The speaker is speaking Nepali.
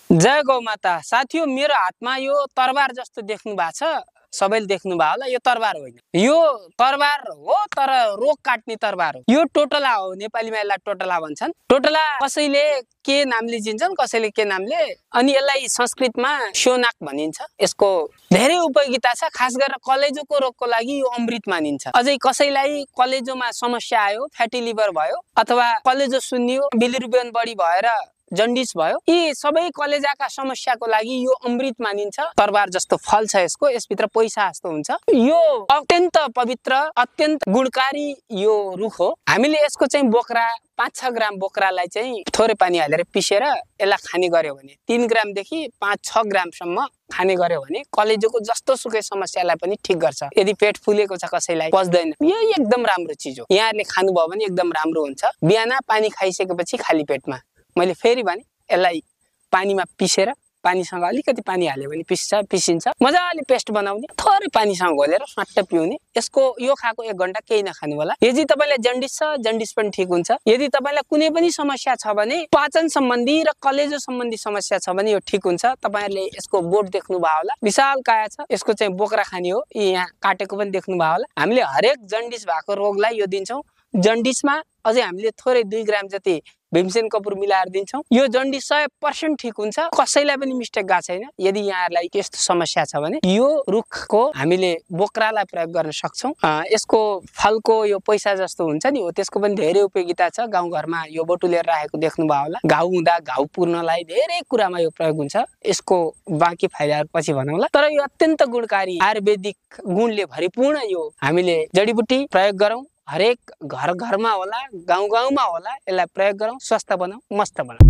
जय गौ माता। साथियों, मेरो हातमा यो तरबार जस्तो देख्नु भएको छ। सबैले देख्नु भयो होला। यो तरबार होइन, यो तरबार हो तर रोग काट्ने तरबार हो। यो टोटला हो, नेपालीमा यसलाई टोटला भन्छन्। टोटला कसैले के नामले चिन्छन्, कसैले के नामले, अनि यसलाई संस्कृतमा स्योनाक भनिन्छ। यसको धेरै उपयोगिता छ। खास गरेर कलेजोको रोगको लागि यो अमृत मानिन्छ। अझै कसैलाई कलेजोमा समस्या आयो, फ्याटी लिभर भयो अथवा कलेजो सुन्नियो, बिलिरुबिन बढी भएर जन्डिस भयो, यी सबै कलेजाका समस्याको लागि यो अमृत मानिन्छ। तरबार जस्तो फल छ यसको, यसभित्र पैसा जस्तो हुन्छ। यो अत्यन्त पवित्र, अत्यन्त गुणकारी यो रुख हो। हामीले यसको चाहिँ बोक्रा 5-6 ग्राम बोक्रालाई चाहिँ थोरै पानी हालेर पिसेर यसलाई खाने गर्यो भने 3 ग्रामदेखि 5-6 ग्रामसम्म खाने गर्यो भने कलेजोको जस्तो सुकै समस्यालाई पनि ठिक गर्छ। यदि पेट फुलेको छ, कसैलाई पच्दैन, यो एकदम राम्रो चिज हो। यहाँहरूले खानुभयो भने एकदम राम्रो हुन्छ। बिहान पानी खाइसकेपछि खाली पेटमा, मैले फेरि भने यसलाई पानीमा पिसेर, पानीसँग अलिकति पानी हाल्यो भने पिसिन्छ। मजाले पेस्ट बनाउने, थोरै पानीसँग घोलेर स्वाट्ट पिउने। यसको यो खाएको 1 घण्टा केही नखानु होला। यदि तपाईलाई जन्डिस छ, जन्डिस पनि ठिक हुन्छ। यदि तपाईलाई कुनै पनि समस्या छ भने, पाचन सम्बन्धी र कलेजो सम्बन्धी समस्या छ भने यो ठिक हुन्छ। तपाईहरुले यसको बोट देख्नु भयो होला, विशाल काया छ। यसको चाहिँ बोक्रा खाने हो। यहाँ काटेको पनि देख्नु भयो होला। हामीले हरेक जन्डिस भएको रोगलाई यो दिन्छौं। जन्डिसमा अझै हामीले थोरै 2 ग्राम जति भीमसेन कपुर मिलाएर दिन्छौं। यो जन्डिस 100% ठिक हुन्छ। कसैलाई पनि मिस्टेक गएको छैन। यदि यहाँहरुलाई त्यस्तो समस्या छ भने यो रुखको हामीले बोक्रालाई प्रयोग गर्न सक्छौं। यसको फलको यो पैसा जस्तो हुन्छ नि हो, त्यसको पनि धेरै उपयोगिता छ। गाउँघरमा यो बटुलेर राखेको देख्नु भयो होला। घाउ हुँदा घाउ पुर्नलाई धेरै कुरामा यो प्रयोग हुन्छ। यसको बाँकी फाइदाहरु पछि भनौँला। तर यो अत्यन्त गुणकारी, आयुर्वेदिक गुणले भरिपूर्ण यो हामीले जडीबुटी प्रयोग गरौँ। हरेक घर घरमा होला, गाउँ गाउँमा होला। यसलाई प्रयोग गरौँ। स्वस्थ बनाऊ, मस्त बनाऊ।